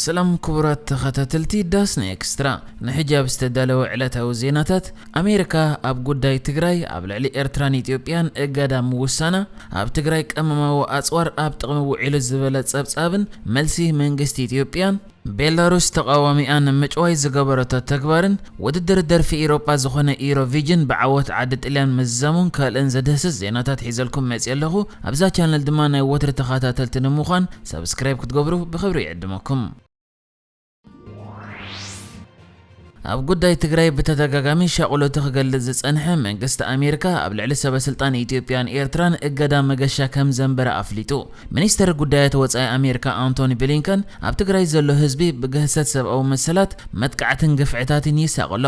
ሰላም ክቡራት ተኸታተልቲ ዳስና ኤክስትራ፣ ንሕጂ ኣብ ዝተዳለወ ዕለታዊ ዜናታት፣ ኣሜሪካ ኣብ ጉዳይ ትግራይ ኣብ ልዕሊ ኤርትራን ኢትዮጵያን እገዳ ምውሳና፣ ኣብ ትግራይ ቀመማዊ ኣጽዋር ኣብ ጥቕሚ ውዒሉ ዝበለ ጸብጻብን፣ መልሲ መንግስቲ ኢትዮጵያን ቤላሩስ ተቓዋሚኣ ንምጭዋይ ዝገበረቶ ተግባርን፣ ውድድር ደርፊ ኢሮጳ ዝኾነ ኢሮቪጅን ብዓወት ዓዲ ጥልያን ምዝዛሙን ካልእን ዘድህስስ ዜናታት ሒዘልኩም መጽየ ኣለኹ። ኣብዛ ቻነል ድማ ናይ ወትሪ ተኸታተልቲ ንምዃን ሳብስክራይብ ክትገብሩ ብኽብሪ ይዕድመኩም። ኣብ ጉዳይ ትግራይ ብተደጋጋሚ ሻቕሎቱ ክገልጽ ዝጸንሐ መንግስቲ ኣሜሪካ፣ ኣብ ልዕሊ ሰበ ስልጣን ኢትዮጵያን ኤርትራን እገዳ መገሻ ከም ዘንበረ ኣፍሊጡ። ሚኒስተር ጉዳያት ወጻኢ ኣሜሪካ ኣንቶኒ ብሊንከን፣ ኣብ ትግራይ ዘሎ ህዝቢ ብግህሰት ሰብኣዊ መሰላት፣ መጥቃዕትን ግፍዕታትን ይሳቐ ኣሎ።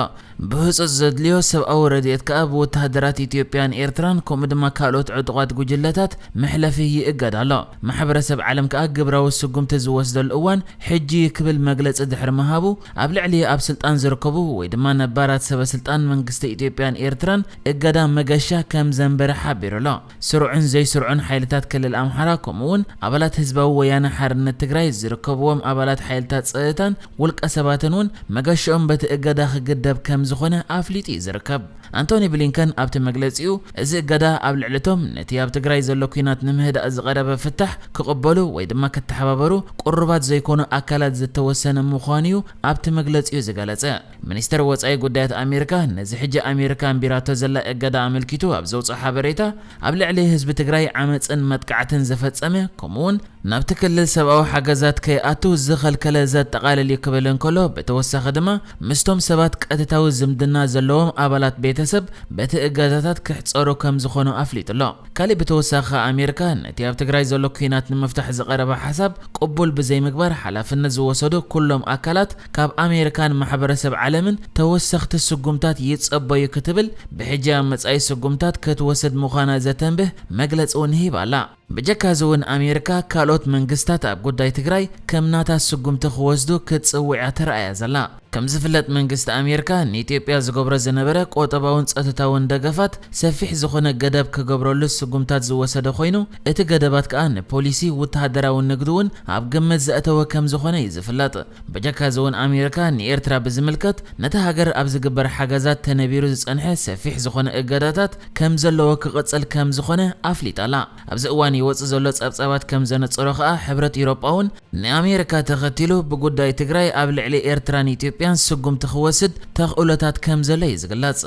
ብህጹጽ ዘድልዮ ሰብኣዊ ረድኤት ከኣ ብወተሃደራት ኢትዮጵያን ኤርትራን፣ ከምኡ ድማ ካልኦት ዕጡቓት ጉጅለታት መሕለፊ ይእገድ ኣሎ። ማሕበረሰብ ዓለም ከኣ ግብራዊ ስጉምቲ ዝወስደሉ እዋን ሕጂ እዩ ክብል መግለጺ ድሕሪ ምሃቡ፣ ኣብ ልዕሊ ኣብ ስልጣን ዝርከቡ ወይ ድማ ነባራት ሰበ ስልጣን መንግስቲ ኢትዮጵያን ኤርትራን እገዳ መገሻ ከም ዘንበረ ሓቢሩ ኣሎ። ስሩዕን ዘይስሩዕን ሓይልታት ክልል ኣምሓራ፣ ከምኡ እውን ኣባላት ህዝባዊ ወያነ ሓርነት ትግራይ ዝርከብዎም ኣባላት ሓይልታት ጸጥታን ውልቀ ሰባትን እውን መገሽኦም በቲ እገዳ ክግደብ ከም ዝኾነ ኣፍሊጡ እዩ ዝርከብ። ኣንቶኒ ብሊንከን ኣብቲ መግለጺኡ፣ እዚ እገዳ ኣብ ልዕሊ እቶም ነቲ ኣብ ትግራይ ዘሎ ኲናት ንምህዳእ ዝቐረበ ፍታሕ ክቕበሉ ወይ ድማ ክተሓባበሩ ቅሩባት ዘይኮኑ ኣካላት ዝተወሰነ ምዃኑ እዩ ኣብቲ መግለጺኡ ዝገለጸ። ሚኒስተር ወጻኢ ጉዳያት ኣሜሪካ ነዚ ሕጂ ኣሜሪካ ኣንቢራቶ ዘላ እገዳ ኣመልኪቱ ኣብ ዘውፅኦ ሓበሬታ፣ ኣብ ልዕሊ ህዝቢ ትግራይ ዓመፅን መጥቃዕትን ዝፈጸመ፣ ከምኡውን ናብቲ ክልል ሰብኣዊ ሓገዛት ከይኣቱ ዝኸልከለ ዘጠቓልል እዩ ክብል እንከሎ፣ ብተወሳኺ ድማ ምስቶም ሰባት ቀጥታዊ ዝምድና ዘለዎም ኣባላት ቤተሰብ በቲ እገዳታት ክሕፀሩ ከም ዝኾኑ ኣፍሊጡ ኣሎ። ካሊእ ብተወሳኺ፣ ኣሜሪካ ነቲ ኣብ ትግራይ ዘሎ ኲናት ንምፍታሕ ዝቐረበ ሓሳብ ቅቡል ብዘይምግባር ሓላፍነት ዝወሰዱ ኩሎም ኣካላት ካብ ኣሜሪካን ማሕበረሰብ ዓለምን ተወሰኽቲ ስጉምታት ይጸበዩ ክትብል፣ ብሕጂ ኣብ መጻኢ ስጉምታት ክትወስድ ምዃና ዘተንብህ መግለጺ እውን ሂባ ኣላ። ብጀካ እዚ እውን ኣሜሪካ ካልኦት መንግስታት ኣብ ጉዳይ ትግራይ ከም ናታ ስጉምቲ ክወስዱ ክትጽውዕ እያ ተራእያ ዘላ። ከም ዝፍለጥ መንግስቲ ኣሜሪካ ንኢትዮጵያ ዝገብሮ ዝነበረ ቁጠባውን ጸጥታውን ደገፋት ሰፊሕ ዝኾነ ገደብ ክገብረሉ ስጉምታት ዝወሰደ ኮይኑ፣ እቲ ገደባት ከኣ ንፖሊሲ ወተሃደራዊ ንግዱ እውን ኣብ ግምት ዘእተወ ከም ዝኾነ እዩ ዝፍለጥ። ብጀካ እዚ እውን ኣሜሪካ ንኤርትራ ብዝምልከት ነታ ሃገር ኣብ ዝግበር ሓገዛት ተነቢሩ ዝጸንሐ ሰፊሕ ዝኾነ እገዳታት ከም ዘለዎ ክቕጽል ከም ዝኾነ ኣፍሊጣ ኣላ። ኣብዚ እዋን ይወጽእ ዘሎ ጸብጻባት ከም ዘነጸሮ ከኣ ሕብረት ኢሮጳ እውን ንኣሜሪካ ተኸቲሉ ብጉዳይ ትግራይ ኣብ ልዕሊ ኤርትራን ኢትዮጵያን ስጉምቲ ክወስድ ተኽእሎታት ከም ዘሎ እዩ ዝግለጽ።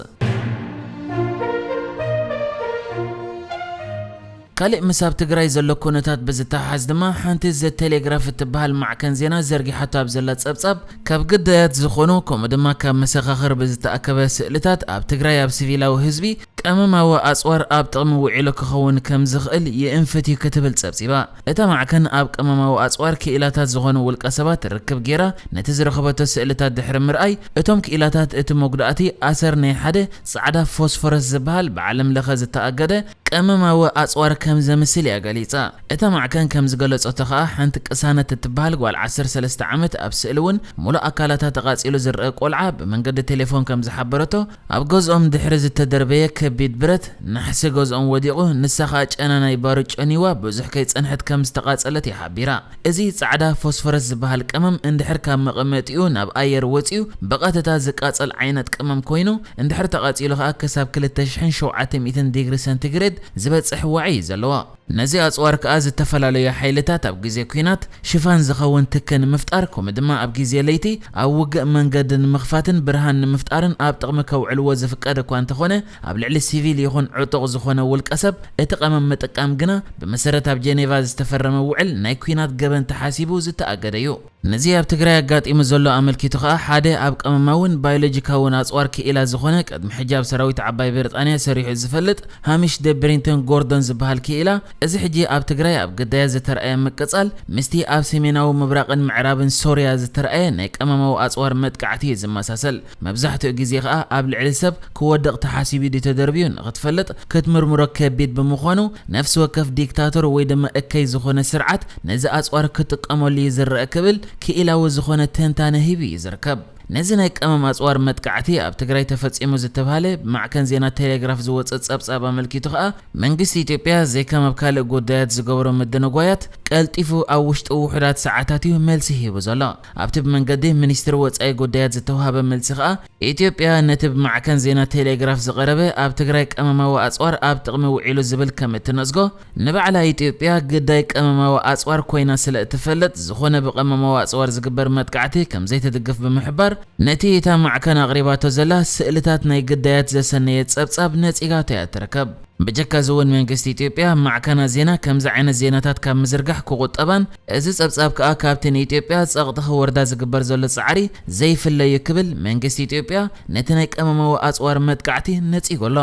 ካሊእ ምስ ኣብ ትግራይ ዘሎ ኩነታት ብዝተሓሓዝ ድማ ሓንቲ ዘ ቴሌግራፍ እትበሃል ማዕከን ዜና ዘርጊሓቶ ኣብ ዘላ ጸብጻብ፣ ካብ ግዳያት ዝኾኑ ከምኡ ድማ ካብ መሰኻኽር ብዝተኣከበ ስእልታት ኣብ ትግራይ ኣብ ሲቪላዊ ህዝቢ ቀመማዊ ኣጽዋር ኣብ ጥቕሚ ውዒሉ ክኸውን ከም ዝኽእል ይእንፍት እዩ ክትብል ጸብጺባ። እታ ማዕከን ኣብ ቀመማዊ ኣጽዋር ክኢላታት ዝኾኑ ውልቀ ሰባት ርክብ ጌራ ነቲ ዝረኸበቶ ስእልታት ድሕሪ ምርኣይ፣ እቶም ክኢላታት እቲ መጉዳእቲ ኣሰር ናይ ሓደ ጻዕዳ ፎስፎረስ ዝበሃል ብዓለም ለኸ ዝተኣገደ ቀመማዊ ኣጽዋር ከም ዘምስል እያ ገሊጻ። እታ ማዕከን ከም ዝገለጸቶ ከኣ፣ ሓንቲ ቅሳነት እትበሃል ጓል ዓሰርተ ሰለስተ ዓመት ኣብ ስእሊ እውን ሙሉእ ኣካላታ ተቓጺሉ ዝረአ ቆልዓ ብመንገዲ ቴሌፎን ከም ዝሓበረቶ፣ ኣብ ገዝኦም ድሕሪ ዝተደርበየ ከቢድ ብረት ናሕሲ ገዝኦም ወዲቑ፣ ንሳ ከኣ ጨና ናይ ባሩድ ጨንይዋ ብዙሕ ከይጸንሐት ከም ዝተቓጸለት እያ ሓቢራ። እዚ ጻዕዳ ፎስፈረስ ዝበሃል ቀመም እንድሕር ካብ መቐመጢኡ ናብ ኣየር ወጺኡ ብቐጥታ ዝቃጸል ዓይነት ቀመም ኮይኑ፣ እንድሕር ተቓጺሉ ከኣ ክሳብ ክልተ ሽሕን ሸውዓተ ሚእትን ዲግሪ ሰንቲግሬድ ዝበጽሕ ዋዒ እዩ ዘለዎ። ነዚ ኣጽዋር ከኣ ዝተፈላለዩ ሓይልታት ኣብ ግዜ ኲናት ሽፋን ዝኸውን ትኪ ንምፍጣር፣ ከምኡ ድማ ኣብ ግዜ ለይቲ ኣብ ውግእ መንገዲ ንምኽፋትን ብርሃን ንምፍጣርን ኣብ ጥቕሚ ከውዕልዎ ዝፍቀድ እኳ እንተኾነ፣ ኣብ ልዕሊ ሲቪል ይኹን ዕጡቕ ዝኾነ ውልቀ ሰብ እቲ ቀመም ምጥቃም ግና ብመሰረት ኣብ ጄኔቫ ዝተፈረመ ውዕል ናይ ኲናት ገበን ተሓሲቡ ዝተኣገደ እዩ። ነዚ ኣብ ትግራይ ኣጋጢሙ ዘሎ ኣመልኪቱ ከኣ፣ ሓደ ኣብ ቀመማውን ባዮሎጂካውን ኣጽዋር ክኢላ ዝኾነ፣ ቅድሚ ሕጂ ኣብ ሰራዊት ዓባይ ብሪጣንያ ሰሪሑ ዝፈልጥ ሃሚሽ ደ ብሪንተን ጎርዶን ዝበሃል ክኢላ፣ እዚ ሕጂ ኣብ ትግራይ ኣብ ግዳያት ዝተርኣየ ምቅጻል፣ ምስቲ ኣብ ሰሜናዊ ምብራቕን ምዕራብን ሶርያ ዝተርኣየ ናይ ቀመማዊ ኣጽዋር መጥቃዕቲ እዩ ዝመሳሰል። መብዛሕትኡ ግዜ ከኣ ኣብ ልዕሊ ሰብ ክወድቕ ተሓሲቡ ድዩ ተደርብዩ ንኽትፈልጥ ክትምርምሮ ከቢድ ብምዃኑ፣ ነፍሲ ወከፍ ዲክታቶር ወይ ድማ እከይ ዝኾነ ስርዓት ነዚ ኣጽዋር ክጥቀመሉ እዩ ዝረአ ክብል ክኢላዊ ዝኾነ ትንታነ ሂቡ እዩ ዝርከብ። ነዚ ናይ ቀመም ኣጽዋር መጥቃዕቲ ኣብ ትግራይ ተፈጺሙ ዝተብሃለ ብማዕከን ዜና ቴሌግራፍ ዝወጸ ጸብጻብ ኣመልኪቱ ከኣ፣ መንግስቲ ኢትዮጵያ ዘይከም ኣብ ካልእ ጉዳያት ዝገብሮ ምድንጓያት ቀልጢፉ ኣብ ውሽጢ ውሑዳት ሰዓታት እዩ መልሲ ሂቡ ዘሎ። ኣብቲ ብመንገዲ ሚኒስትሪ ወጻኢ ጉዳያት ዝተዋህበ መልሲ ከኣ፣ ኢትዮጵያ ነቲ ብማዕከን ዜና ቴሌግራፍ ዝቐረበ ኣብ ትግራይ ቀመማዊ ኣጽዋር ኣብ ጥቕሚ ውዒሉ ዝብል ከም እትነጽጎ፣ ንባዕላ ኢትዮጵያ ግዳይ ቀመማዊ ኣጽዋር ኮይና ስለ እትፈልጥ፣ ዝኾነ ብቀመማዊ ኣጽዋር ዝግበር መጥቃዕቲ ከም ዘይትድግፍ ብምሕባር፣ ነቲ እታ ማዕከን ኣቕሪባቶ ዘላ ስእልታት ናይ ግዳያት ዘሰነየ ጸብጻብ ነጺጋቶ እያ ትርከብ። ብጀካ እዚ እውን መንግስቲ ኢትዮጵያ ማዕከናት ዜና ከምዚ ዓይነት ዜናታት ካብ ምዝርጋሕ ክቑጠባን፣ እዚ ጸብጻብ ከኣ ካብቲ ንኢትዮጵያ ጸቕጢ ክወርዳ ዝግበር ዘሎ ጻዕሪ ዘይፍለዩ ክብል መንግስቲ ኢትዮጵያ ነቲ ናይ ቀመማዊ ኣጽዋር መጥቃዕቲ ነጺጉ ኣሎ።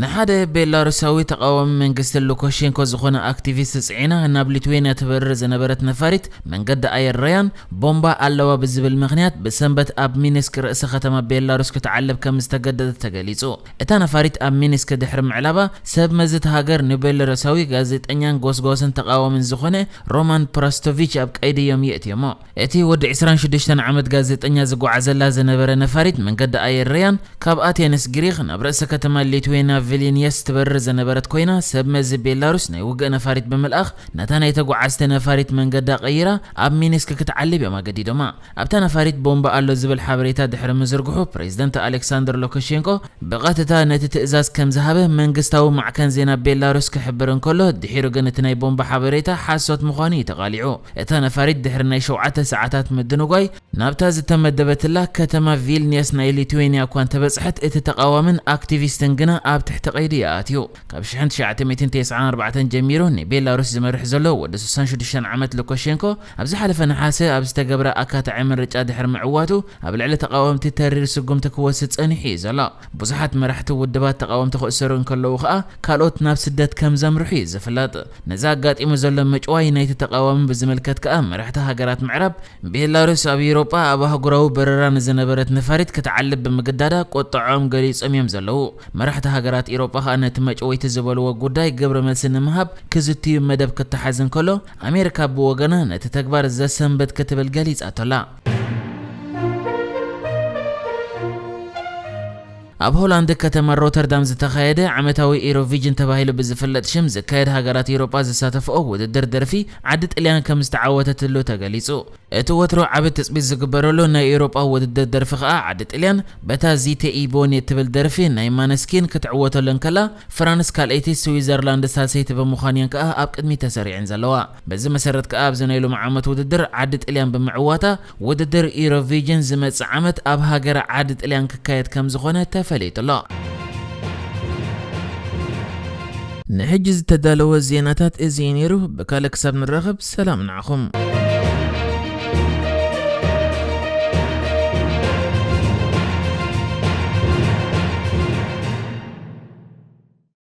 ንሓደ ቤላሩሳዊ ተቓዋሚ መንግስቲ ሉካሼንኮ ዝኾነ ኣክቲቪስት ጽዒና ናብ ሊትዌንያ ትበርር ዝነበረት ነፋሪት መንገዲ ኣየር ራያን ቦምባ ኣለዋ ብዝብል ምኽንያት ብሰንበት ኣብ ሚንስክ ርእሰ ከተማ ቤላሩስ ክትዓልብ ከም ዝተገደደት ተገሊጹ። እታ ነፋሪት ኣብ ሚንስክ ድሕሪ ምዕላባ ሰብ መዚ እታ ሃገር ንቤላሩሳዊ ጋዜጠኛን ጎስጓስን ተቓዋምን ዝኾነ ሮማን ፕራስቶቪች ኣብ ቀይዲ እዮም የእትዮሞ። እቲ ወዲ ዕስራን ሽዱሽተን ዓመት ጋዜጠኛ ዝጓዓዘላ ዝነበረ ነፋሪት መንገዲ ኣየር ራያን ካብ ኣቴንስ ግሪኽ ናብ ርእሰ ከተማ ሊትዌንያ ቪሊንየስ ትበርር ዝነበረት ኮይና፣ ሰብ መዚ ቤላሩስ ናይ ውግእ ነፋሪት ብምልኣኽ ነታ ናይ ተጓዓዝቲ ነፋሪት መንገዳ ቀይራ ኣብ ሚንስክ ክትዓልብ እዮም ኣገዲዶማ። ኣብታ ነፋሪት ቦምባ ኣሎ ዝብል ሓበሬታ ድሕሪ ምዝርግሑ፣ ፕሬዝደንት ኣሌክሳንደር ሉካሼንኮ ብቐጥታ ነቲ ትእዛዝ ከም ዝሃበ መንግስታዊ ማዕከን ዜና ቤላሩስ ክሕብር እንከሎ፣ ድሒሩ ግን እቲ ናይ ቦምባ ሓበሬታ ሓሶት ምዃኑ እዩ ተቓሊዑ። እታ ነፋሪት ድሕሪ ናይ ሸውዓተ ሰዓታት ምድንጓይ ናብታ ዝተመደበትላ ከተማ ቪልኒየስ ናይ ሊትዌንያ እኳ እንተበጽሐት፣ እቲ ተቓዋምን ኣክቲቪስትን ግና ኣብ ትሕቲ ቀይዲ እዩ ኣትዩ። ካብ ሽሕን ትሽዓተ ሚእትን ተስዓን ኣርባዕተን ጀሚሩ ንቤላሩስ ዝመርሕ ዘሎ ወዲ ስሳን ሽዱሽተን ዓመት ሉካሼንኮ፣ ኣብ ዝሓለፈ ነሓሰ ኣብ ዝተገብረ ኣካታዒ ምርጫ ድሕሪ ምዕዋቱ፣ ኣብ ልዕሊ ተቓወምቲ ተሪር ስጉምቲ ክወስድ ጸኒሑ እዩ ዘሎ። ብዙሓት መራሕቲ ውድባት ተቓወምቲ ክእሰሩ እንከለዉ ከኣ፣ ካልኦት ናብ ስደት ከም ዘምርሑ እዩ ዝፍለጥ። ነዚ ኣጋጢሙ ዘሎ ምጭዋይ ናይቲ ተቓዋሚ ብዝምልከት ከኣ፣ መራሕቲ ሃገራት ምዕራብ፣ ቤላሩስ ኣብ ኤውሮጳ ኣብ ኣህጉራዊ በረራ ንዝነበረት ነፋሪት ክትዓልብ ብምግዳዳ ቁጥዐኦም ገሊጾም እዮም ዘለዉ። መራሕቲ ሃገራት ኤውሮጳ ከኣ ነቲ መጭወይቲ ዝበልዎ ጉዳይ ግብረ መልሲ ንምሃብ ክዝትዩ መደብ ክተሓዝ እንከሎ፣ ኣሜሪካ ብወገና ነቲ ተግባር ዘሰንብድ ክትብል ገሊጻቶ ኣላ። ኣብ ሆላንድ ከተማ ሮተርዳም ዝተኻየደ ዓመታዊ ኢሮቪዥን ተባሂሉ ብዝፍለጥ ሽም ዝካየድ ሃገራት ኤውሮጳ ዝሳተፍኦ ውድድር ደርፊ ዓዲ ጥልያን ከም ዝተዓወተትሉ ተገሊጹ። እቲ ወትሩ ዓቢ ትጽቢት ዝግበረሉ ናይ ኤውሮጳ ውድድር ደርፊ ከኣ ዓዲ ጥልያን በታ ዚቴ ኢ ቦኔ እትብል ደርፊ ናይ ማነስኪን ክትዕወተሉ እንከላ፣ ፍራንስ ካልኣይቲ፣ ስዊዘርላንድ ሳልሰይቲ ብምዃን እየን ከኣ ኣብ ቅድሚት ተሰሪዐን ዘለዋ። በዚ መሰረት ከኣ ኣብዚ ናይ ሎሚ ዓመት ውድድር ዓዲ ጥልያን ብምዕዋታ፣ ውድድር ኢሮቪዥን ዝመጽእ ዓመት ኣብ ሃገረ ዓዲ ጥልያን ክካየድ ከም ዝኾነ ተፈሊጡ ኣሎ። ንሕጂ ዝተዳለወ ዜናታት እዚ እዩ ነይሩ። ብካልእ ክሳብ ንራኸብ ሰላም ንዓኹም።